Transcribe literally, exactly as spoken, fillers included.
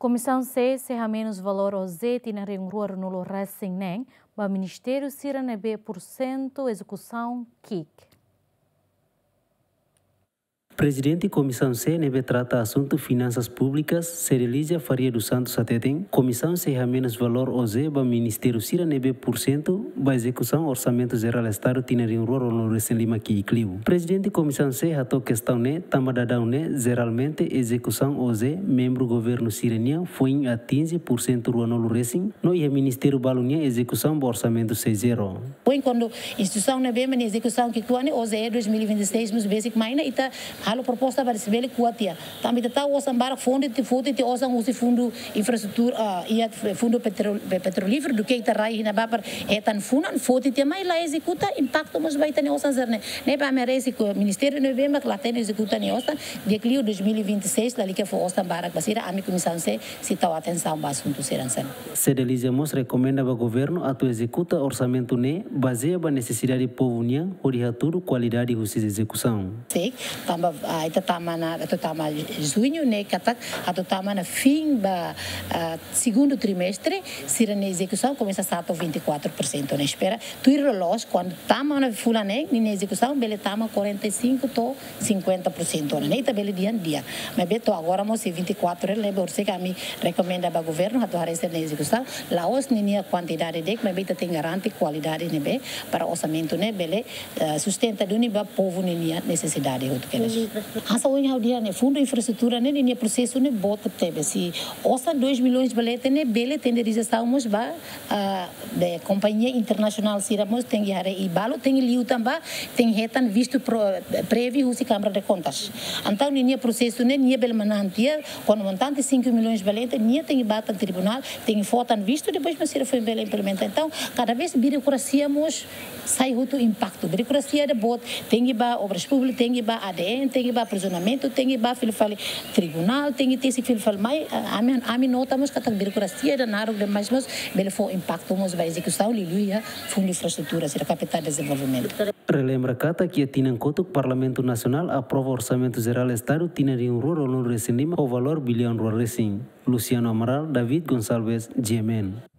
Komisaun C sei hamenus valór OZE tinan rihun rua ruanulu resin neen ba ministériu sira ne'ebé pursentu ezekusaun ki'ik. Prezidente Komisaun C ne'ebé trata asuntu finansas públikas, Cedelizia Faria dos Santos hateten, Komisaun sei hamenus valór OZE ba ministériu sira ne'ebé pursentu ba ezekusaun Orsamentu Jerál Estadu tinan rihun rua ruanulu resin lima ki'ik liu. Prezidente Komisaun C hato'o kestaun ne'e tanba daudaun ne'e jeralmente ezekusaun OZE membru governu sira-nian foin atinje pursentu ruanulu resin, no iha ministériu balu nian ezekusaun ba orsamentu sei zero. Foin kuandu instituisaun ne'ebé mak nia ezekusaun ki'ik uitoan ne'e, OZE dois mil e vinte e seis mós besik mai ona, ita halo proposta para se bele ko'alia. Tanba ita tau osan barak fonte ti foti ti osan husi fundu infraestrutura, ah, iha fundu petrol-, pe-, petrolíferu duké ita rai iha ne'ebá para hetan funan foti tiha mai la ezekuta, impaktu mós ba ita-nia osan sira-ne'e. Ne'ebé ami haree se ministériu ne'ebé mak la hatene ezekuta nia osan, di'ak liu dois mil e vinte e seis lalika fó osan barak ba sira, ami Komisaun C sei tau atensaun ba asuntu sira hanesan ne'e. Cedelizia mós rekomenda ba governu atu ezekuta orsamentu ne'e bazeia ba nesesidade povu nian hodi hatudu kualidade husi ezekusaun. Sin, tanba, ah, ita tama ona, atu tama ona juñu ne'e katak, atu tama ona fin ba, ah, segundu trimestre, sira-nia ezekusaun komesa satu vinte e quatro por cento ne'e. Espera, tuir loloos, kuandu tama ona fulan neen, ninia ezekusaun bele tama quarenta e cinco to'o cinquenta por cento ona. Ne'e ita bele dehan di'ak. Maibé to'o agora mós sei vinte e quatro hela, ne'ebé orsida ami rekomenda ba governu atu haree sira-nia ezekusaun. La'ós ninia kuantidade de'it, maibé ita tenke garante kualidade ne'ebé para orsamentu ne'e bele, eh, sustenta duni ba povu ninia nesesidade hotu kedas. Hanesan ohin ha'u dehan ne'e, fundu infraestrutura ne'e, ninia prosesu ne'e boot tebes. Se osan dois milhões ba leten ne'e bele tende rijeisaun mós ba, ah, be kompañia internasionál sira mós tenke haree i balu tenke liután ba, tenke hetan vistu pro-, préviu husi Câmara de Contas. Entaun ninia prosesu ne'e nia bele manán tiha, kuandu montante cinco milhões ba leten, nia tenke bá tan tribunál, tenke fó tan vistu, depois mak sira foin bele implementa. Entaun, kada vez birokrasia mós sai hotu impaktu. Birokrasia ida boot, tenke bá Obras Públikas, tenke bá A D N, tenke bá Aprovizionamentu, tenke bá fila fali tribunál, tenke tesi fila fali mai, ah, ami, ami nota mós katak birokrasia ida naruk demais mós bele fó impaktu mós ba ezekusaun liuliu iha fundu infraestrutura sira kapital dezenvolvimentu. Relembra katak iha tinan kotuk Parlamentu Nasionál aprova Orsamentu Jerál Estadu tinan rihun rua ruanulu resin lima ho valór biliaun rua resin. Luciano Amaral, David Gonçalves, G M N.